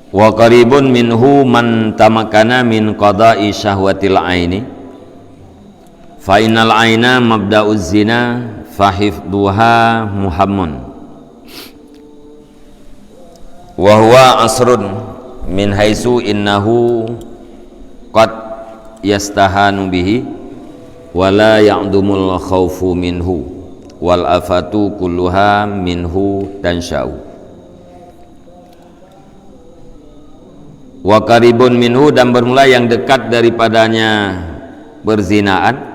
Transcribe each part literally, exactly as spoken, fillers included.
Wa qaribun minhu man tamakana min qada'i syahwatil aini. Fa innal aina mabda'uz zina, fa hifdhuha muhammun. Wa huwa asrun min haitsu innahu qad yastahanu bihi wa la ya'dumul khaufu minhu, wal afatu kulluha minhu tansya'u. Wa qaribun minhu, dan bermula yang dekat daripadanya perzinaan,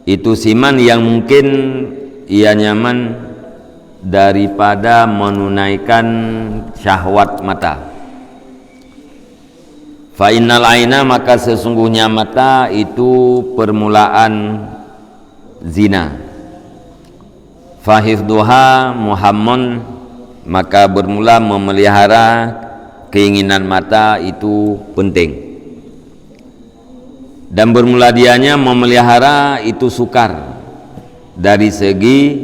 itu siman yang mungkin ia nyaman daripada menunaikan syahwat mata. Fa innal aina, maka sesungguhnya mata itu permulaan zina. Fa hifdhuha muhammun, maka bermula memelihara keinginan mata itu penting. Dan bermula dianya memelihara itu sukar dari segi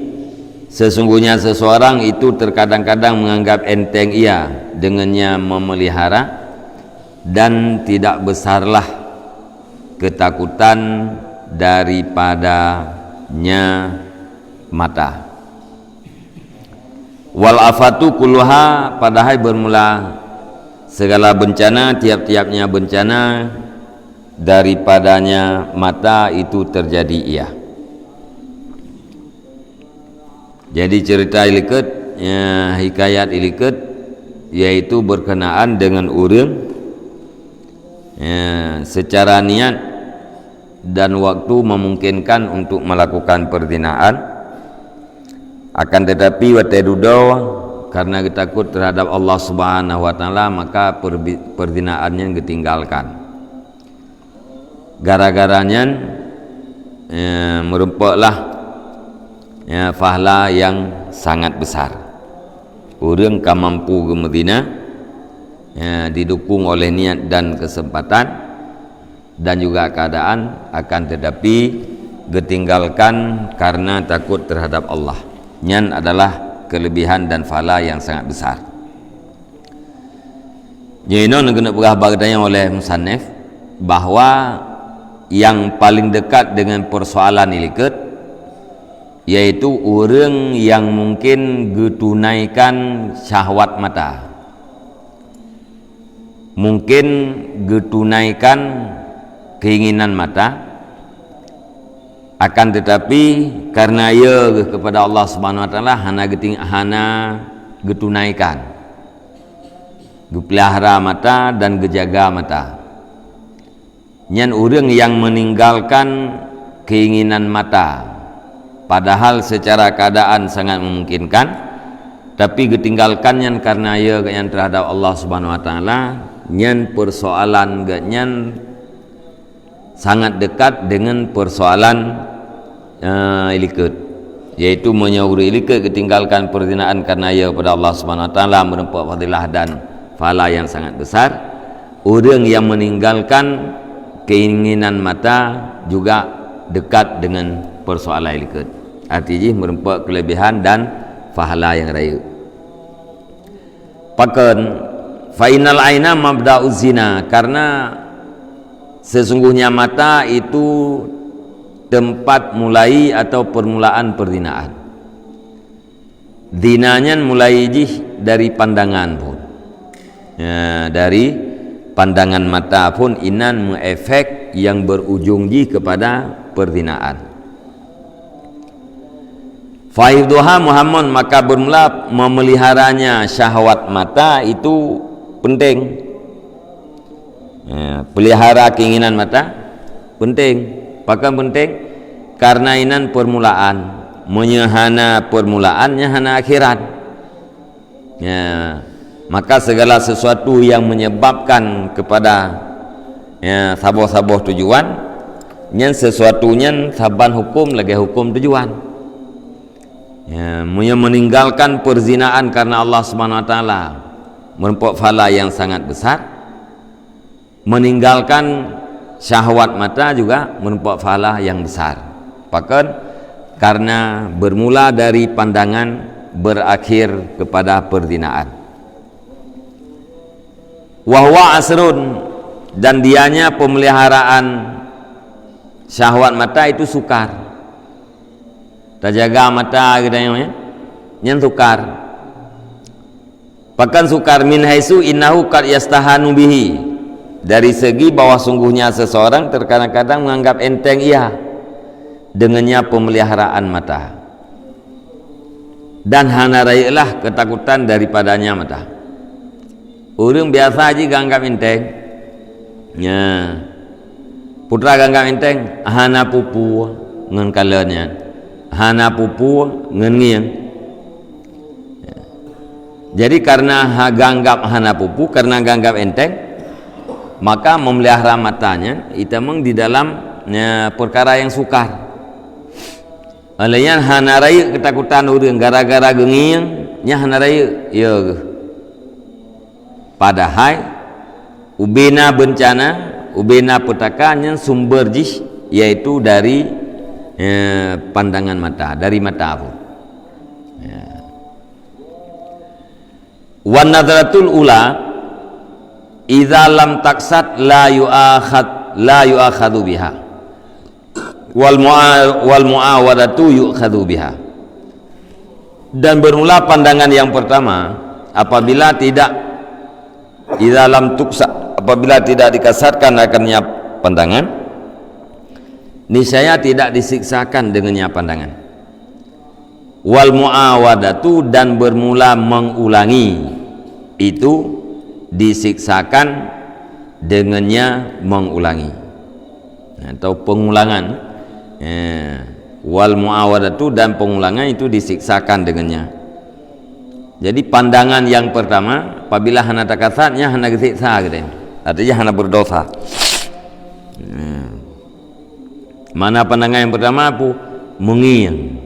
sesungguhnya seseorang itu terkadang-kadang menganggap enteng ia dengannya memelihara, dan tidak besarlah ketakutan daripadanya mata. Wal afatu kulluha, padahai bermula segala bencana, tiap-tiapnya bencana daripadanya mata itu terjadi ia. Jadi cerita ilikot, ya, hikayat ilikot, yaitu berkenaan dengan ureuëng, ya, secara niat dan waktu memungkinkan untuk melakukan perzinaan, akan tetapi watée dudoe karena geutakot terhadap Allah Subhanahu wa Taala, maka perbi-, perzinaan nyan geutinggalkan. Gara-gara nyan, eh, meurumpoklah, ya, pahala yang sangat besar. Ureuëng ka mampu geumeuzina, ya, didukung oleh niat dan kesempatan, dan juga keadaan, akan tetapi geutinggalkan karena takut terhadap Allah. Nyan adalah kelebihan dan pahala yang sangat besar. Nyoe inoe keuneuk peugah bak geutanyoe oleh musannif bahwa yang paling dekat dengan persoalan ilikot, yaitu ureuëng yang mungkin geutunaikan syahwat mata. Mungkin geutunaikan keinginan mata, akan tetapi karena ia kepada Allah Subhanahu wa Taala hana geuting-, hana geutunaikan. Geupeulihara mata dan geujaga mata. Nyan ureuëng yang meninggalkan keinginan mata, padahal secara keadaan sangat memungkinkan, tapi geutinggalkan nyan karena ia geuhnyan terhadap Allah Subhanahu wa Taala, nyan persoalan geuhnyan sangat dekat dengan persoalan, eh, ilikot, yaitu meunyoe ureuëng ilikot geutinggalkan perzinaan karena ia kepada Allah Subhanahu wa Taala, meureumpok fadilah dan pahala yang sangat besar. Ureuëng yang meninggalkan keinginan mata juga dekat dengan persoalan ilikot. Arti jih meureumpok kelebihan dan pahala yang rayeuk. Pakon, fa innal aina mabda'uz zina, karena sesungguhnya mata itu tempat mulai atau permulaan perzinaan. Zina nyan mulai jih dari pandangan phon. Ya, dari pandangan mata phon inan meuefek yang berujung jih kepada perzinaan. Fa hifdhuha muhammun, maka bermula memeliharanya syahwat mata itu penting. Ya, pelihara keinginan mata penting. Pakon penting? Karena inan permulaan. Meunyoe hana permulaan, nyan hana akhirat. Ya, maka segala sesuatu yang menyebabkan kepada, ya, saboh-saboh tujuan, nyan sesuatu nyan saban hukum lagée hukum tujuan. Ya, meunyoe meninggalkan perzinaan karena Allah Subhanahu wa Taala, meureumpok pahala yang sangat besar. Meninggalkan syahwat mata juga meureumpok pahala yang besar. Pakon? Karena bermula dari pandangan, berakhir kepada perzinaan. Wa huwa asrun, dan dianya pemeliharaan syahwat mata itu sukar. Tajaga mata geutanyoe, ya, nyan sukar. Pakon sukar? Min haitsu innahu qad yustahanu bihi, dari segi bahwa sungguhnya seseorang terkadang-kadang menganggap enteng ia dengannya pemeliharaan mata, dan hana rayeuklah ketakutan daripadanya mata. Ureuëng biasa jih geuanggab enteng. Nya. Peue teuma geuanggab enteng, hana peue-peue ngon kalon nyan. Hana peue-peue ngon ngieng. Jadi, karena ha-, geuanggab hana peue-peue, karena geuanggab enteng, maka memelihara mata nyan itamong di dalam, nya, peukara nyang sukar. Oleh nyan hana rayeuk keutakutan ureuëng gara-gara geungieng, nyan hana rayeuk, ya geuh. Padahai ubena beuncana, ubena peutaka nyan sumber jih, yaitu dari, eh, pandangan mata, dari mata pun. Ya. Wan nadratul ula idza lam taksad la yu'akhad, la yu'akhadhu biha. Wal mu'a-, wal mu'awadatu yu'khadhu biha. Dan bermula pandangan yang pertama, apabila tidak, idza lam tuksa, apabila tidak dikasatkan akannya pandangan, niscaya tidak disiksakan dengannya pandangan. Wal mu'awadatu, dan bermula mengulangi, itu disiksakan dengannya mengulangi, atau pengulangan. Ya. Wal mu'awadatu, dan pengulangan itu disiksakan dengannya. Jadi, pandangan yang pertama, apabila hana takasat, nyan hana geusiksa geutanyoe. Artinya hana berdosa. Ya. Mana pandangan yang pertama apa? Mengieng.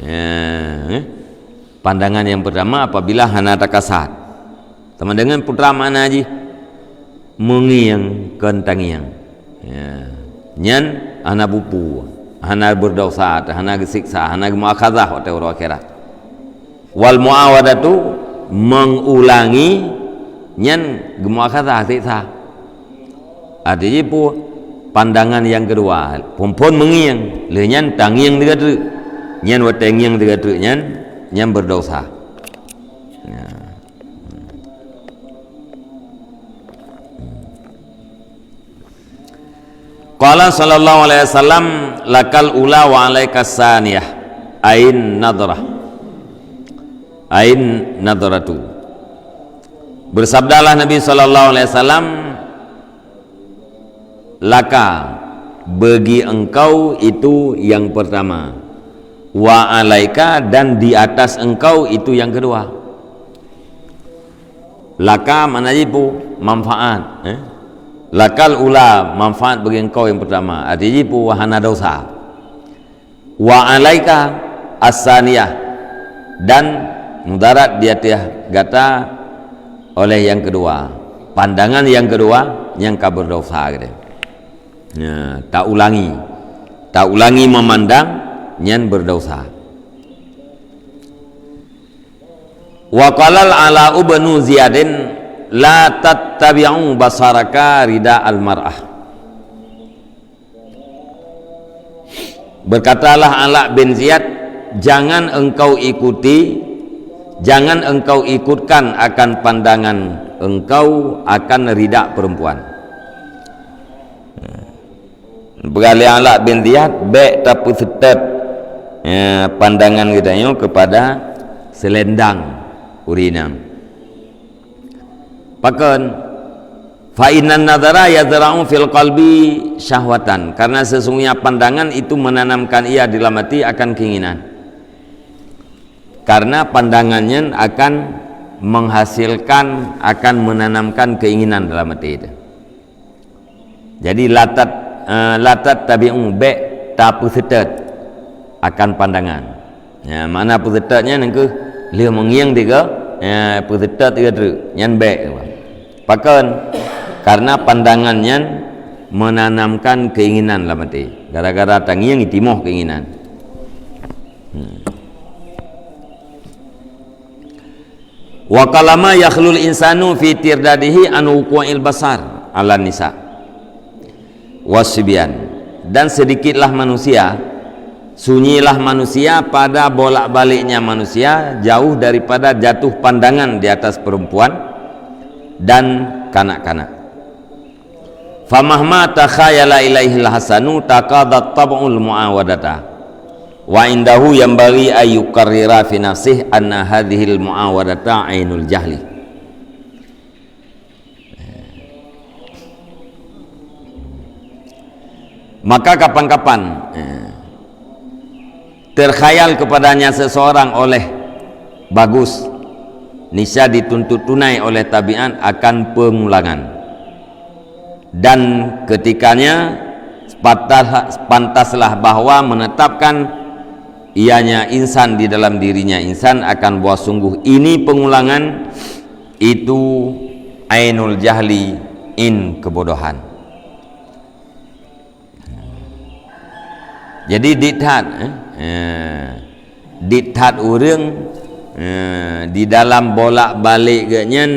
Ya, eh? Pandangan yang pertama apabila hana takasat. Sama dengan peue teuma makna jih, mengieng kon tangieng. Ya. Nyan hana peue-peue, hana berdosa, hana geusiksa, hana geumuakhazah watée uroe akhirat. Wal muawadatu, mengulangi, nyan geumuakhazah, siksa. Arti jih peue? Pandangan nyang keudua, phon-phon meungieng, lheueh nyan tangieng teuga treuk. Nyan watée ngieng teuga treuk nyan, nyan berdosa. Ya. Qala sallallahu alaihi wasallam, "Lakal ula wa alaika saniyah." Ain nadrah. Ain nadratu. Bersabdalah Nabi sallallahu alaihi wasallam, "Laka, bagi engkau itu yang pertama. Wa alaika, dan di atas engkau itu yang kedua." Laka makna jih peue? Manfaat, eh? Lakal ula, manfaat bagi engkau yang pertama. Arti jih peue? Hana dosa. Wa alaika as-saniyah, dan mudarat di ateueh gata oleh yang kedua. Pandangan yang kedua nyang ka berdosa geutanyoe. Ya, ta ulangi. Ta ulangi memandang nyan berdosa. Wa qalal Ala ubnu Ziyadin, "La tattabi'u basaraka rida al-mar'ah." Berkatalah Ala bin Ziyad, "Jangan engkau ikuti, jangan engkau ikutkan akan pandangan engkau akan rida perempuan." Peugah lé Ala bin Ziyad, bék tapeuseutôt, ya, pandangan geutanyoe keupada seulendang ureuëng inong. Pakon? "Fa innan nadhara yazra'u fil qalbi syahwatan." Karena sesungguhnya pandangan itu menanamkan ia dalam hati akan keinginan. Karena pandangan nyan akan menghasilkan, akan menanamkan keinginan dalam hati itu. Jadi, latat, eh, latat tabi'u, bék tapeuseutôt akan pandangan. Ya, makna peuseutôt nyan nangkeuh lheueh meungieng tiga, ya, peuseutôt tiga treuk. Nyan bék. Pakon? Karena pandangan nyan menanamkan keinginan lam até. Gara-gara tangieng timoh keinginan. Hmm. Wa qallama yakhlul insanu fi tirdadihi an wuqu'il basar 'alan nisa wasibyan. Dan sedikitlah manusia, sunyilah manusia pada bolak-baliknya manusia jauh daripada jatuh pandangan di atas perempuan dan kanak-kanak. Famahma takhayala ilaihil hasanu taqadat tab'ul mu'awadata. Wa indahu yanbaghi an yuqarrira fi nafsihi anna hadhil mu'awadata ainul jahli. Maka kapan-kapan, eh, terkhayal kepadanya seseorang oleh bagus, niscaya dituntut tunai oleh tabiat akan pengulangan. Dan ketikanya, pantas-, pantaslah bahwa menetapkan ianya insan di dalam dirinya insan akan bahwa sungguh ini pengulangan itu ainul jahli, in kebodohan. Jadi dit that, eh, eh, dit that ureuëng, eh, di dalam bolak-balik geuh nyan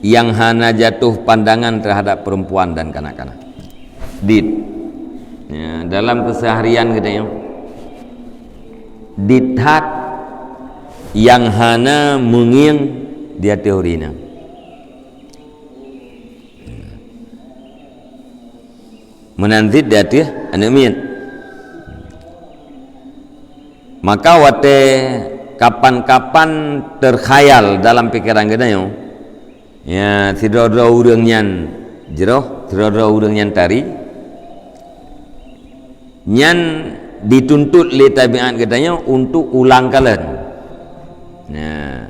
nyang hana jatuh pandangan terhadap perempuan dan kanak-kanak. Dit. Ya, dalam keseharian kita nyoe. Dit that nyang hana meungieng di ateueh ureuëng inong. Meunan cit di ateueh aneuëk miet. Maka watée kapan-kapan terkhayal dalam pikiran geutanyoe, ya, sidroe-droe ureuëng nyan jroh, sidroe-droe ureuëng nyan tari, nyan dituntut lé tabiat geutanyoe untuk ulang kalon. Nah,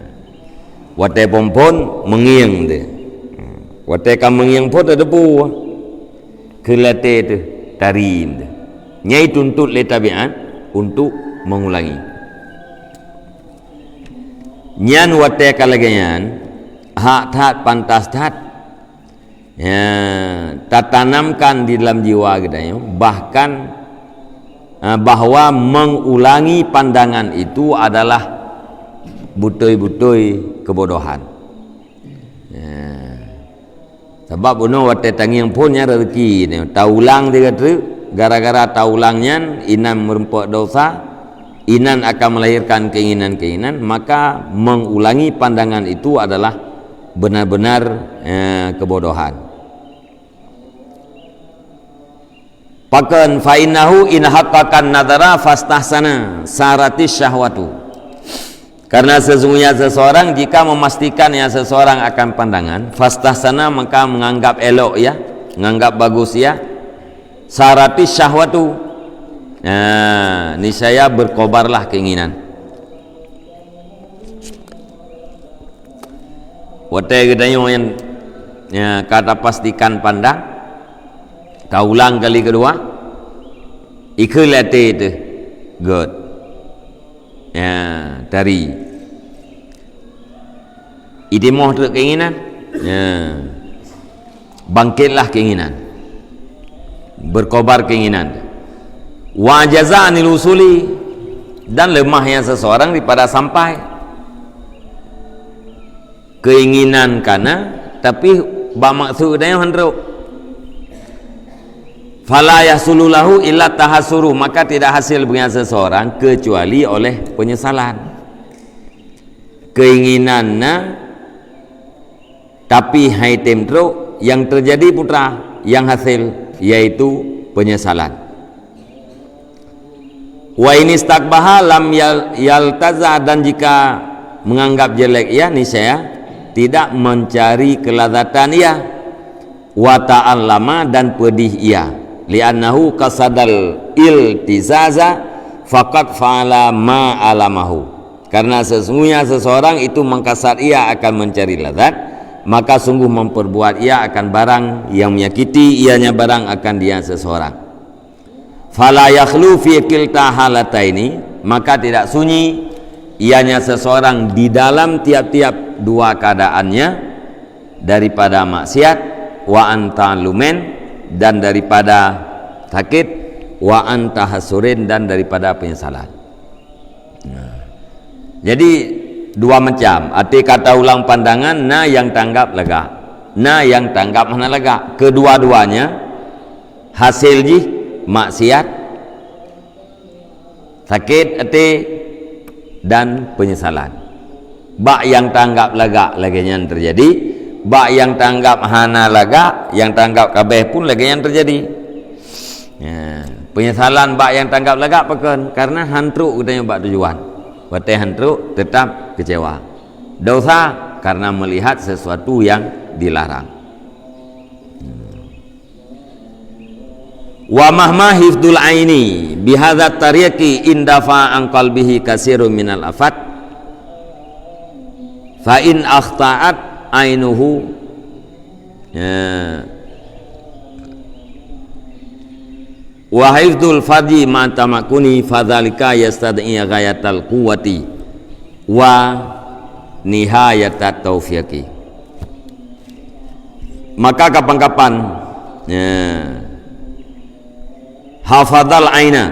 watée phon-phon meungieng teuh. Watée ka meungieng phon teudepu. Keu latée teuh tari teuh. Nyan dituntut lé tabiat untuk mengulangi. Nyan watée ka lagée nyan, hak that pantas that. Ya, tatanamkan di dalam jiwa geutanyoe, bahkan, eh, bahwa mengulangi pandangan itu adalah beutôi-beutôi kebodohan. Ya. Sabab bunoe watée tangieng phon nyan rezeki, taulang tiga treuk, gara-gara taulang nyan inan meureumpok dosa, inan akan melahirkan keinginan-keinginan, maka mengulangi pandangan itu adalah benar-benar, eh, kebodohan. Pakon, fa innahu in haqqaqan nadhara fastahsana saratis syahwatu. Karena sesungguhnya seseorang jika memastikan ya seseorang akan pandangan, fastahsana maka menganggap elok ya, menganggap bagus ya, saratis syahwatu. Nah, niscaya berkobarlah keinginan. Watée geutanyoe nyan, ya, ka tapastikan pandang, taulang kali keudua, ikheun latée teuh, gét. Ya, tari. Itimoh treuk keinginan. Ya. Bangkitlah keinginan. Berkobar keinginan. Wa ajaza anil usuli, dan lemahnya seseorang daripada sampai. Keinginan kana, tapi bak maksud geutanyoe hana trok. Fala yahsulu lahu illa tahassuru, maka tidak hasil bagi seseorang kecuali oleh penyesalan. Keinginan na, tapi hai tem trok, yang terjadi putra, yang hasil, yaitu penyesalan. Wa in istakbaha lam yal-, yaltaza, dan jika menganggap jelek ia, niscaya tidak mencari kelazatan ia. Wa ta'allama, dan pedih ia. Li'annahu qasadal iltizaza faqad fa'ala ma alamahu. Karena sesungguhnya seseorang itu mengkasad ia akan mencari lazat, maka sungguh memperbuat ia akan barang yang menyakiti ianya barang akan dia seseorang. Fala yakhlu fi kilta halataini, maka tidak sunyi ianya seseorang di dalam tiap-tiap dua keadaannya, daripada maksiat, wa an ta'allumin, dan daripada sakit, wa an tahassurin, dan daripada penyesalan. Nah. Jadi, Dua macam. Até kata ulang pandangan, na nyang tanggap lagak, na nyang tanggap hana lagak. Kedua-duanya hasil jih maksiat, sakét até, dan penyesalan. Bak nyang tanggap lagak lagée nyan teujadi, bak nyang tanggap hana lagak, nyang tanggap kabéh pun lagée nyan teujadi. Ya, penyesalan bak nyang tanggap lagak pakon? Karena han trok geutanyoe bak tujuan. Watée han trok, tetap kecewa. Dosa karena melihat sesuatu yang dilarang. Wa mahma hifdul aini bihadza tariqi indafa an qalbihi kasirun minal afat, fa in akhta'at ainuhu. Ya. Wa hifdzul farji ma tamakuni fadzalika yastad'i ghayatal quwwati wa nihayatat taufiqi. Maka kapan-kapan, ya, hafadzal aina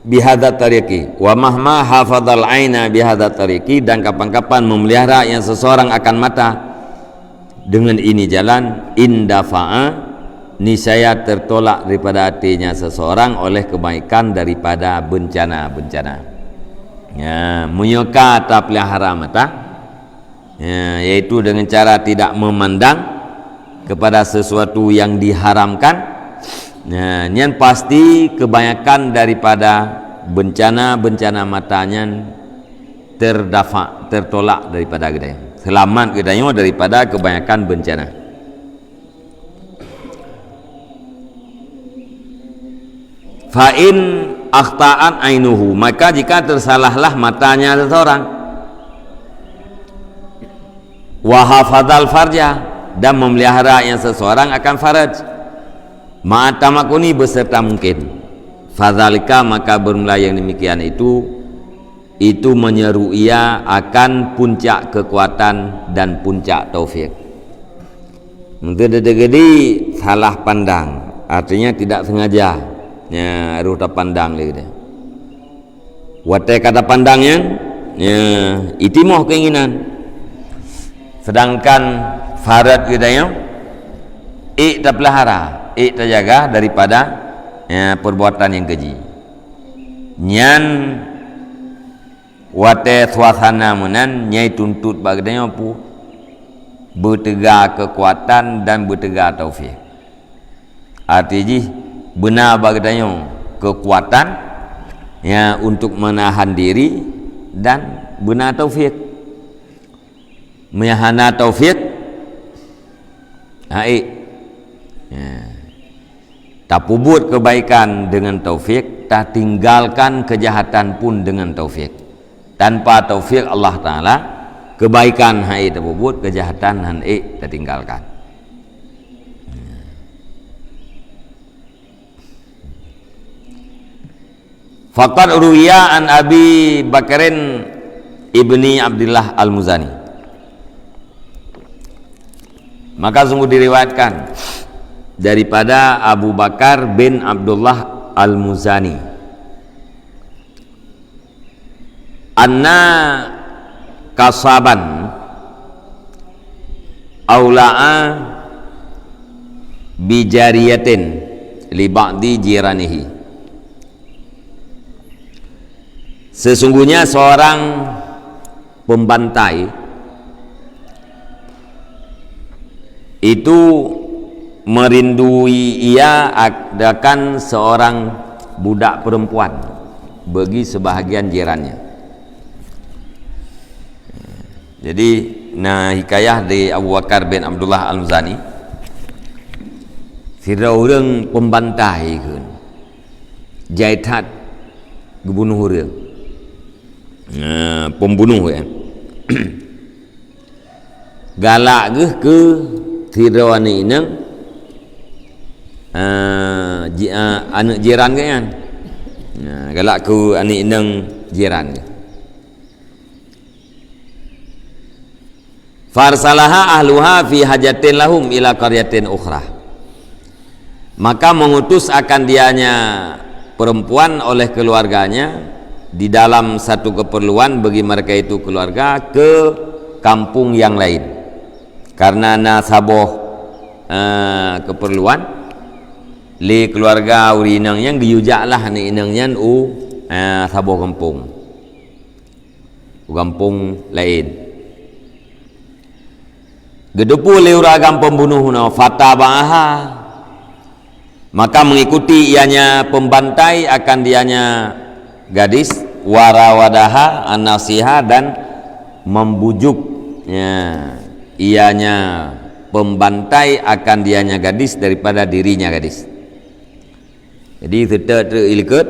bihadza tariqi, wa mahma hafadzal aina bihadza tariqi, dan kapan-kapan memelihara yang seseorang akan mata dengan ini jalan, indafa'a, niscaya tertolak daripada hatinya seseorang oleh kebaikan daripada bencana-bencana. Ya, meunyoe ka tapelihara mata, ya, yaitu dengan cara tidak memandang kepada sesuatu yang diharamkan, ya, nyan pasti kebanyakan daripada bencana-bencana mata nyan terdafa, tertolak daripada geutanyoe. Selamat geutanyoe daripada kebanyakan bencana. Fa in akhta'at ainuhu, maka jika tersalahlah matanya seseorang, wa hafadzal farja, dan memelihara yang seseorang akan faraj, ma'a tamakuni, beserta mungkin, fadzalika, maka bermula yang demikian itu, itu menyeru ia akan puncak kekuatan dan puncak taufik. Mungkin ada jadi salah pandang, artinya tidak sengaja. Ya, harus tapandang lé dia. Watée ka tapandang nyan, ya, itimoh keinginan. Sedangkan faraj geutanyoe, ék tapelihara, ék tajaga daripada, ya, perbuatan yang keji. Nyan watée suasana meunan nyai tuntot bak geutanyoe peue? Beuteuga keukuatan dan beuteuga taufik. Arti jih, beuna bak geutanyoe keukuatan, ya, untuk menahan diri dan beuna taufik. Meunyo hana taufik, ha, ék. Ya. Tapeubuet kebaikan dengan taufik, tatinggalkan kejahatan pun dengan taufik. Tanpa taufik Allah Taala, kebaikan han ék tapeubuet, kejahatan han ék tatinggalkan. Faqad ruwiya an Abi Bakrin ibni Abdullah Al-Muzani. Maka sungguh diriwayatkan daripada Abu Bakar bin Abdullah Al-Muzani, anna qasaban aula'a bijariyatin li ba'di jiranihi. Sesungguhnya seorang pembantai itu merindui ia akan seorang budak perempuan bagi sebahagian jirannya. Jadi, na hikayah di Abu Bakar bin Abdullah Al-Muzani, sidroe ureuëng pembantai kheun. Jai that geubunoh ureuëng. Nah, pembunuh, ya. Galak geuh keu sidroe aneuk inong, ah, ji-, ah, aneuk jiran geuh nyan. Nah, galak keu aneuk inong jiran geuh. Farsalaha ahluha fi hajatin lahum ila qaryatin ukhra. Maka mengutus akan dianya perempuan oleh keluarganya di dalam satu keperluan bagi mereka itu keluarga ke kampung yang lain. Karena na saboh, eh, keperluan, lé keluarga ureueng inong nyan geuyue jak lah aneuk inong nyan u, eh, saboh gampông. U gampông laén. Geuteupeue lé ureueng agam pembunuh nyoe, fataba'aha, maka mengikuti ianya pembantai akan dianya gadis, warawadaha an nafsiha, dan membujuk, ya, ianya pembantai akan dianya gadis daripada dirinya gadis. Jadi, seutôt treuk ilikot,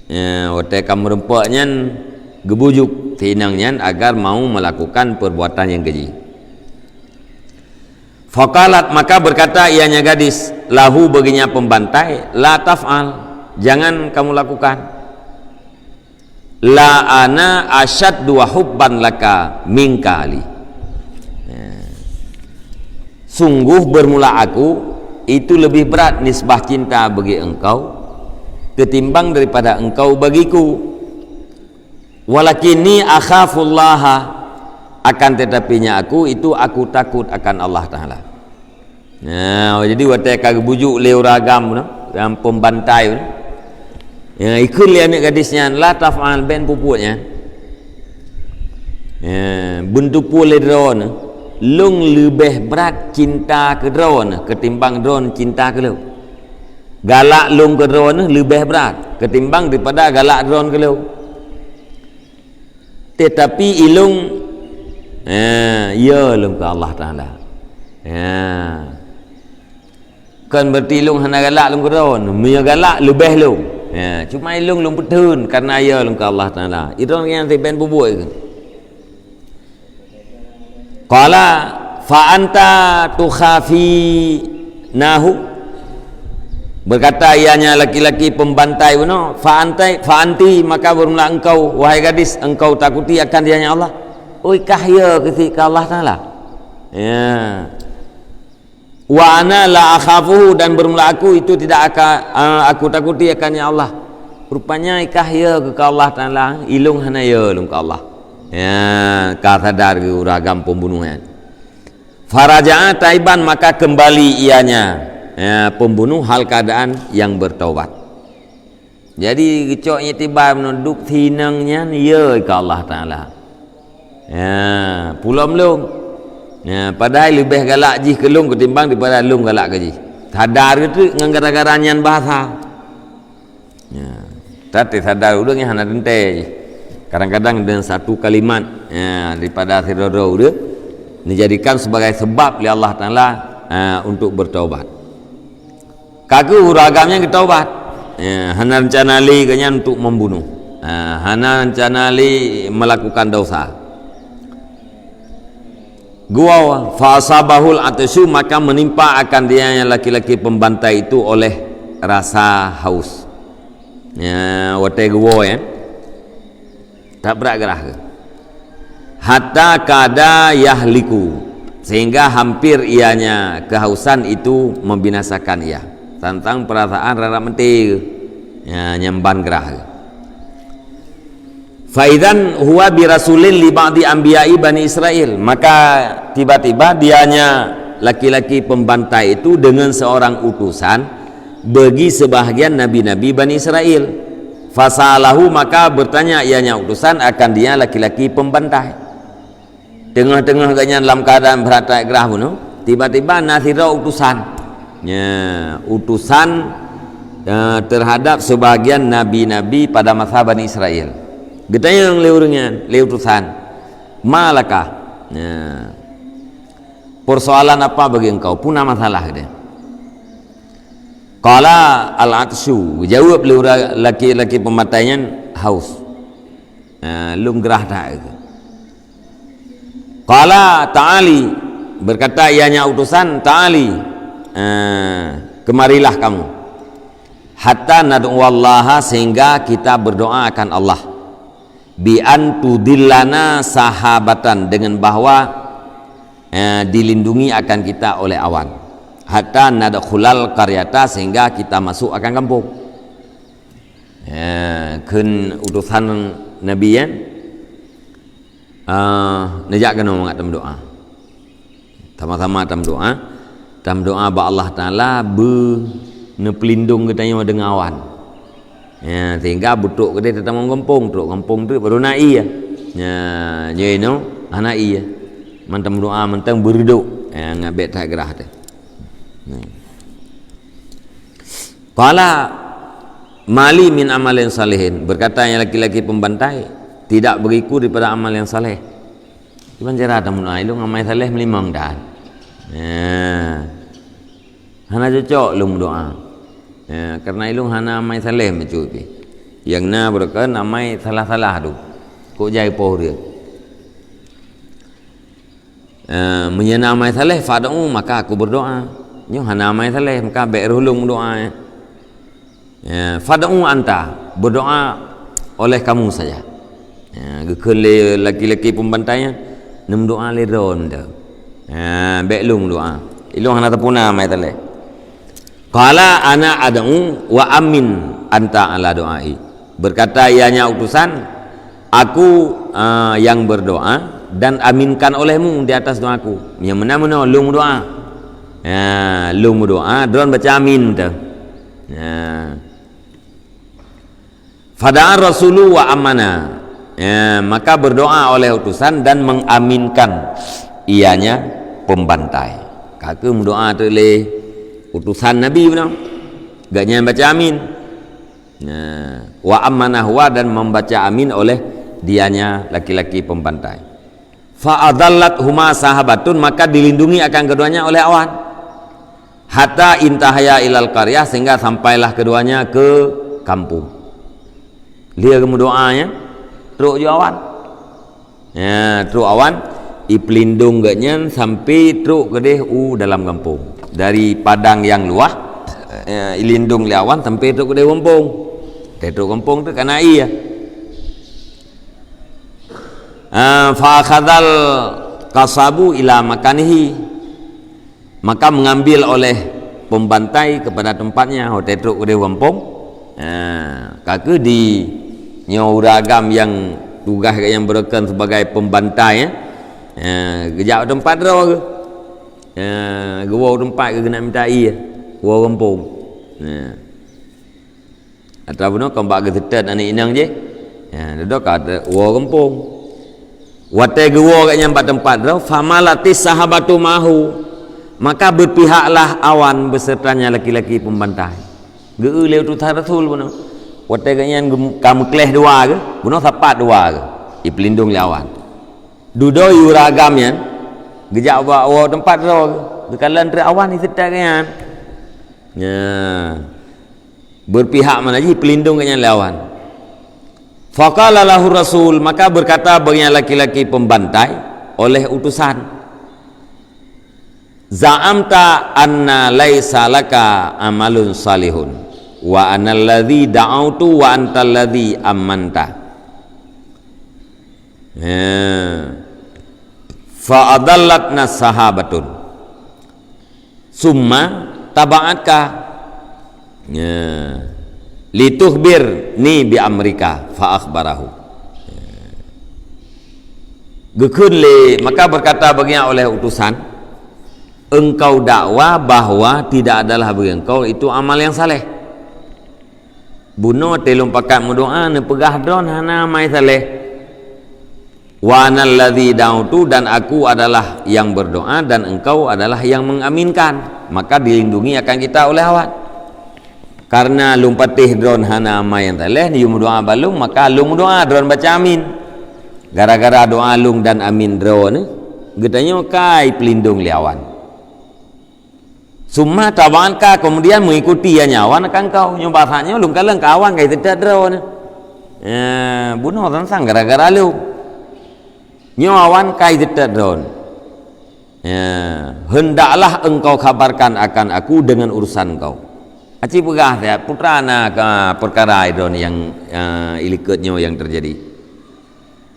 ya, watée ka meurumpok nyan geubujuk si inong nyan agar mau melakukan perbuatan nyang keji. Faqalat, maka berkata ianya gadis, lahu, baginya pembantai, la taf'al, jangan kamu lakukan. La ana asyaddu hubban laka minka li. Ya. Sungguh bermula aku itu lebih berat nisbah cinta bagi engkau ketimbang daripada engkau bagiku. Walakinni akhafullaha, akan tetapinya aku itu aku takut akan Allah Taala. Nah, jadi watée ka geubujuk lé ureueng agam tu, nyang pembantai tu, ya, ikheun lé aneuk gadis nyan, la taf'al, bèk peubuet nyan. Ya, beuteupeue lé droeneuh, lôn leubeh brat cinta keu droeneuh ketimbang droeneuh cinta keu lôn. Galak lôn keu droeneuh leubeh brat ketimbang daripada galak droeneuh keu lôn. Tetapi ilôn, eh, ya lôn keu Allah Taala. Ya. Kon berarti ilôn hana galak lôn keu droeneuh. Meunyoe galak, leubeh lôn. Ya, cuma ilôn lôn peutheun karena ya lôn keu Allah Taala. Idroeneuh nyang sibèn peubuet keu. Qala, fa anta tukhafinahu. Berkata ianya laki-laki pembantai bunoe, fa antai, fa anti, maka bermula engkau, wahai gadis, engkau takuti akan dianya Allah. Oi, kah ya keu si, keu Allah Taala. Ya. Wa ana la akhafuhu, dan bermula aku itu tidak aka-, eh, aku takuti akan ya Allah. Rupanya ikah ya keu Allah Taala, ilôn hana ya lôn keu Allah. Ya, ka sadar geuh ureueng agam pembunuh nyan. Faraja'a taiban, maka kembali ianya, ya, pembunuh hal keadaan yang bertaubat. Jadi, geucok iktibar meunurot duek si inong nyan, ya, keu Allah Taala. Ya, pulom lôn. Ya, padahai leubeh galak jih keu lôn ketimbang daripada lôn galak keu jih. Sadar geuh teuk ngon gara-gara nyan bahasa. Ya. Tapi sadar ureueng nyang hana teuntèe jih. Kadang-kadang dengan satu kalimat, ya, daripada sidroe-droe ureueng dijadikan sebagai sebab lé Allah Taala, ya, untuk bertaubat. Ka geuh ureueng agam nyan geutaubat. Ya, hana rencana lé geuh nyan untuk membunuh. Ha, hana rencana lé melakukan dosa. Geuwoe, fa asabahul atsyu, maka menimpa akan dia yang laki-laki pembantai itu oleh rasa haus. Ya, watèe geuwoe, ya. Tabrak grah geuh. Hatta kada yahliku, sehingga hampir ianya kehausan itu membinasakan ia. Tantang perasaan rara meuté geuh. Ya, nyang ban grah geuh. Fa idzan huwa bi rasulin li ba'di anbiya'i Bani Israel. Maka tiba-tiba dianya laki-laki pembantai itu dengan seorang utusan bagi sebahagian nabi-nabi Bani Israel. Fasalahu, maka bertanya ianya utusan akan dia laki-laki pembantai. Teungoh-teungoh geuh nyan lam keuadaan brat that grah bunoe, tiba-tiba na sidroe utusan. Ya, utusan, eh, terhadap sebahagian nabi-nabi pada masa Bani Israel. Geutanyong lé ureueng nyan, lé utusan, "Ma laka?" Ya. "Persoalan apa bagi engkau? Peue na masalah?" geutanyong. Qala, "Al-'atsyu," geujaweueb lé ureueng laki-laki pembantai nyan, "Haus." Ha, lôn grah that. Qala, "Ta'ali," berkata ianya utusan, "Ta'ali," ha, "kemarilah kamu. Hatta nad'uwallaha," sehingga kita berdoa akan Allah. "Bi an tudillana sahabatan," dengan bahwa, eh, dilindungi akan kita oleh awan. "Hatta nadkhulal qaryata," sehingga kita masuk akan kampung. Ya, kheun utosan Nabi, ya. Ah, neujak keunoe mangat tameudoa. Sama-sama tameudoa. Tameudoa bak Allah Taala beu neupeulindong geutanyoe deungon awan. Ya, sehingga beutrok keudeh tatamong gampông, trok gampông teuk baru na ié. Ya, nyoe inoe hana ié. Man tameudoa mantong beureudok. Ya, ngat bèk that grah teuh. Nah. Qala, "Mali min amalin salihin." Berkata yang laki-laki pembantai, "Tidak bagiku daripada amal yang saleh." Kiban cara tameudoa, "Ilong amai saleh meulimong dan." Ya. Hana cocok lôn meudoa. Ya, karena ilong hana amai saleh meucut pih. Yang na beureukan amai salah-salah tu. Kok jai poh dia. Eh, meunyoe na amai saleh, fad'u, maka aku berdoa. Nyoe hana amai saleh, maka bèk roh lôn meudoa, ya. Ya, fad'u anta, berdoa oleh kamu saja. Ya, geukheun lé laki-laki pembantai nyan, neumeudoa lé droe nyan. Ya, bèk lôn meudoa. Ilong hana teupuna amai saleh. Qala ana ad'u wa amin anta ala du'ai. Berkata ianya utusan, "Aku, ah, yang berdoa dan aminkan olehmu di atas doaku." Nyang meunan meunoe lôn meudoa. Ya, lôn meudoa, droen baca amin teuh. Ya. Fada'a rasulu wa amana. Ya, maka berdoa oleh utusan dan mengaminkan ianya pembantai. Ka kheueh meudoa teuk lé utusan Nabi bunoe. Gobnyan baca amin. Nah, wa amana huwa, dan membaca amin oleh dianya laki-laki pembantai. Fa adallat huma sahabatun, maka dilindungi akan keduanya oleh awan. Hatta intahaya ilal qaryah, sehingga sampailah keduanya ke kampung. Dia meudoanya, trok ju awan. Ya, trok awan, ipeulindong gobnyan sampai trok keudeh u dalam gampông. Dari padang yang luah, ya, ilindong lé awan sampai trok keudeh gampông. Trok gampông tu kana ié. Ah, fa akhadzal qasabu ila makanihi. Maka mengambil oleh pembantai kepada tempatnya, watèe trok keudeh gampông. Ha, ka kheueh di nyoe ureueng agam nyang tugaih gobnyan beureukan sebagai pembantai, ya. Ha, geujak u teumpat droe geuh. Ha, geuwoe u teumpat geuh geunak mita ié, woe gampông. Ha. Atra bunoe kon bak geuseutôt aneuk inong jih. Ya, dudoe ka woe gampông. Watèe geuwoe gobnyan bak teumpat droe, famalatis sahabatu mahu, maka berpihaklah awan besertanya laki-laki pembantai. Geu-eu lé utusan Rasul bunoe. Watèe gobnyan gem-, ka meukleh dua geuh, bunoe sapat dua geuh. Ipeulindong lé awan. Dudoe ureueng agam nyan, geujak bak woe teumpat droe geuh. Geukalon treuk awan iseutôt gobnyan. Ya. Berpihak mana jih pelindung gobnyan lé awan. Faqala lahu Rasul, maka berkata bagi laki-laki pembantai oleh utusan, "Za'amta anna laisa laka amalun salihun, wa ana alladzi da'autu wa anta alladzi amanta." Ya. Fa adallatna sahabatun. Summa taba'atka. Ya. Litukhbirni bi amrika fa akhbarahu. Geukheun lé, maka berkata baginya oleh utusan, "Engkau dakwa bahwa tidak adalah bagi engkau itu amal yang saleh." Bunoe teuh lôn pakat meudoa, neupeugah droen hana amai saleh. Wa ana alladzi da'autu, dan aku adalah yang berdoa dan engkau adalah yang mengaminkan. Maka dilindungi akan kita oleh awan. Karena lôn patéh droen hana amai nyang saleh, neuyue meudoa bak lôn, maka lôn meudoa droen baca amin. Gara-gara doa lôn dan amin droen, geutanyoe ka ipeulindong lé awan. Summa taba'atka, kemudian mengikuti ya nyan awan akan kau. Nyoe bahasa nyoe lôn kalon ka awan ka iseutôt droen. Ya, bunoe sang-sang gara-gara lôn. Nyoe awan ka iseutôt droen. Ya, hendaklah engkau kabarkan akan aku dengan urusan kau. Aci peugah siat, putra na ka perkara droen nyang, ya, ilikot nyoe nyang terjadi.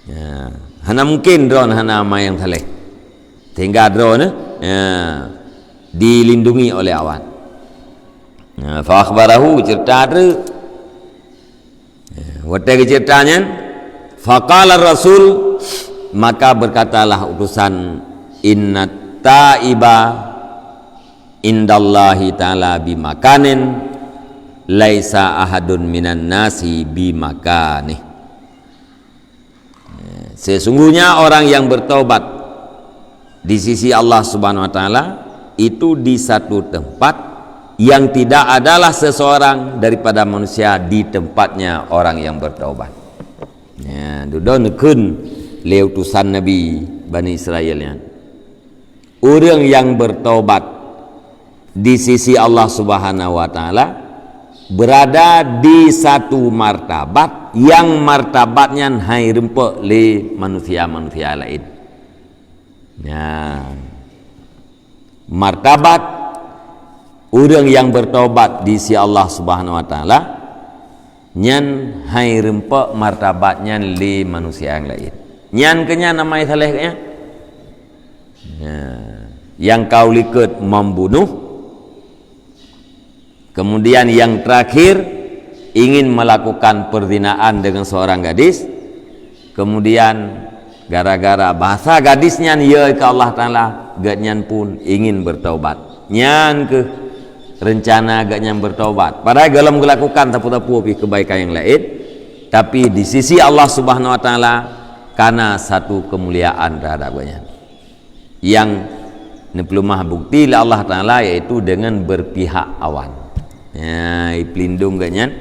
Ya, hana mungkin droen hana amai nyang saleh. Sehingga droen, ya, dilindungi oleh awan. Ya, fa akhbarahu, cerita treuk. Watée geuceurita nyan, faqala Rasul, maka berkatalah utusan, "Inna ta'iba indallahi ta'ala bimakanin, laisa ahadun minan nasi bimakanih." Sesungguhnya orang yang bertaubat di sisi Allah Subhanahu wa Taala itu di satu tempat yang tidak adalah seseorang daripada manusia di tempatnya orang yang bertaubat. Ya, dudoe neukheun lé utusan Nabi Bani Israel nyan. Ureuëng nyang bertaubat di sisi Allah Subhanahu wa Taala berada di satu martabat yang martabat nyan hai rumpok lé manusia-manusia lain. Nyan martabat ureuëng nyang bertaubat di sisi Allah Subhanahu wa Taala nyan hai rumpok martabat nyan lé manusia nyang lain. Nyan keuh nyan amai saleh nyan. Nah, nyang ka likot membunuh, kemudian yang terakhir ingin melakukan perzinaan dengan seorang gadis, kemudian gara-gara bahasa gadis nyan ya ke Allah Taala, gobnyan pun ingin bertaubat. Nyan keuh rencana gobnyan bertaubat. Padahai golom geulakukan sapeue-sapeue pih kebaikan nyang lain, tapi di sisi Allah Subhanahu wa Taala kana satu kemuliaan terhadap gobnyan. Nyang neupeuleumah bukti lé Allah Taala yaitu dengan berpihak awan. Ya, ipeulindong gobnyan,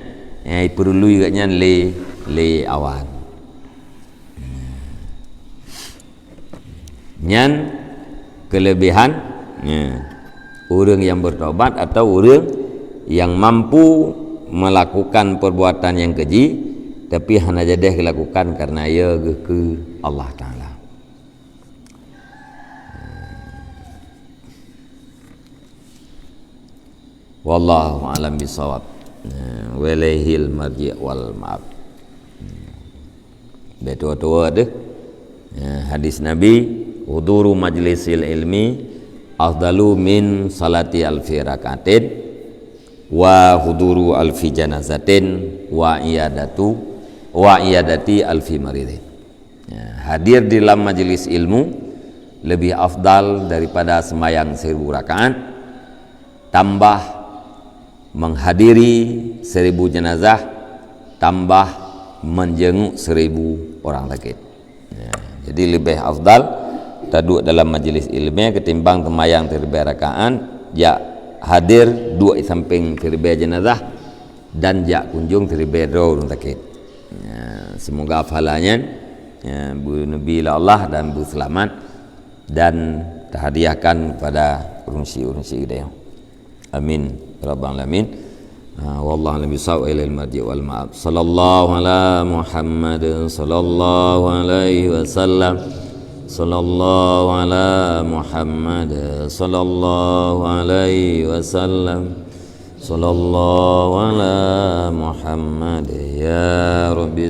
ya, ipeurului gobnyan lé lé awan. Nyan kelebihan, ya, ureuëng nyang bertobat atau ureuëng nyang mampu melakukan perbuatan nyang keji tapi hana jadeh geuh lakukan karena ya geuh keu Allah Taala. Wallahu a'lam bishawab. Nah, walaihil marji' wal ma'ab. Betul-betul deh. Ya, hadis Nabi, "Huduru majlisil ilmi afdalu min salati alfi rakaatin, wa huduru alfi janazatin, wa iyadatu, wa iyadati alfi maridin." Ya, hadir di dalam majelis ilmu lebih afdal daripada sembahyang seribu rakaat, tambah menghadiri seribu jenazah, tambah menjenguk seribu orang sakit. Ya, jadi lebih afdal taduek dalam majelis ilmu ketimbang sembahyang seribu rakaat, jak hadir duek samping seribu jenazah dan jak kunjung seribu droe ureuëng sakit. Ya, semoga pahala nyan, ya, beuneubri lé Allah dan beuseulamat dan tahadiahkan kepada ureuëng syik-ureuëng syik geutanyoe. Amin ya rabbal alamin. Ha, wallahu a'lam bishawab, ilaihil marji' wal ma'ab. Sallallahu ala Muhammad, sallallahu alaihi wasallam. Sallallahu ala Muhammad, sallallahu alaihi wasallam. Sallallahu ala Muhammad, ya Rabbi.